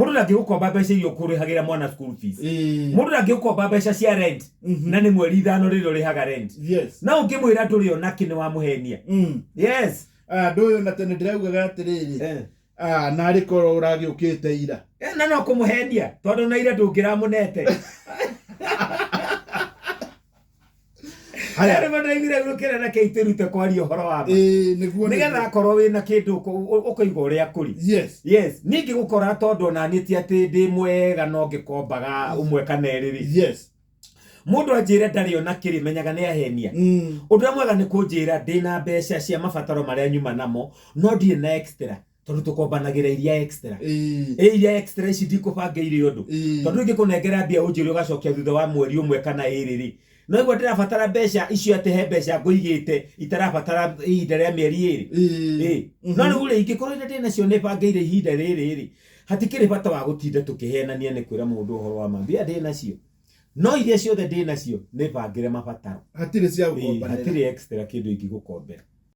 Mũndũ ndangĩgũkomba mbeca iria ũkũrĩhagĩra mwana school fees. Mũndũ ndangĩgũkomba mbeca cia rent na nĩ mweri 5 rĩrĩa ũrĩhaga rent. No ũngĩmwĩra ndũrĩ onakĩ nĩ wamũhenia. Yes. Ah, ndå å yå na tene ndĩraugaga atĩrĩrĩ, ah, narĩ korwo ũragĩũkĩte ira. Na no kũmũhenia tondũ na ira ndũngĩramũnete. Haya. Arĩ mandaiguire gũkĩra na kĩitĩrute kwaria ũhoro wa ma. Ĩĩ, nĩguo. Nĩgetha akorwo wĩna kĩndũ ũkũiga ũrĩa kũrĩ. Yes, niĩ ngĩgũkora tondũ ona niĩ ti atĩ ndĩ mwega no ngĩkombaga ũmwe kana erĩ rĩ. Mũndũ anjĩre ndarĩ ona kĩrĩ menyaga nĩ ahenia. Ũndũ ũrĩa mwega nĩ kũnjĩra ndĩna mbeca cia mabataro marĩa nyuma namo no ndirĩ na extra tondũ tũkombanagĩra iria extra. Ĩ iria extra ici ndikũbangĩire ũndũ. Tondũ ingĩkũnengera mbia ũnjĩre ũgacokia thutha wa mweri ũmwe kana ĩrĩ rĩ, no igua ndĩrabatara mbeca icio atĩ he mbeca ngũigĩte itarabatara ihinda rĩa mĩeri 2. Ĩ. No rĩu rĩ ingĩkorwo iria ndĩ nacio nĩ bangĩire ihinda rĩrĩ rĩ, hatikĩrĩ bata wa gũtinda tũkĩhenania nĩ kwĩra mũndũ ũhoro wa ma. Mbia ndĩ nacio. No iria ciothe ndĩ nacio nĩ bangĩre mabataro. Hatirĩ cia Ĩ, gũkombanĩra. Hatirĩ extra kĩndũ ingĩgũkombera.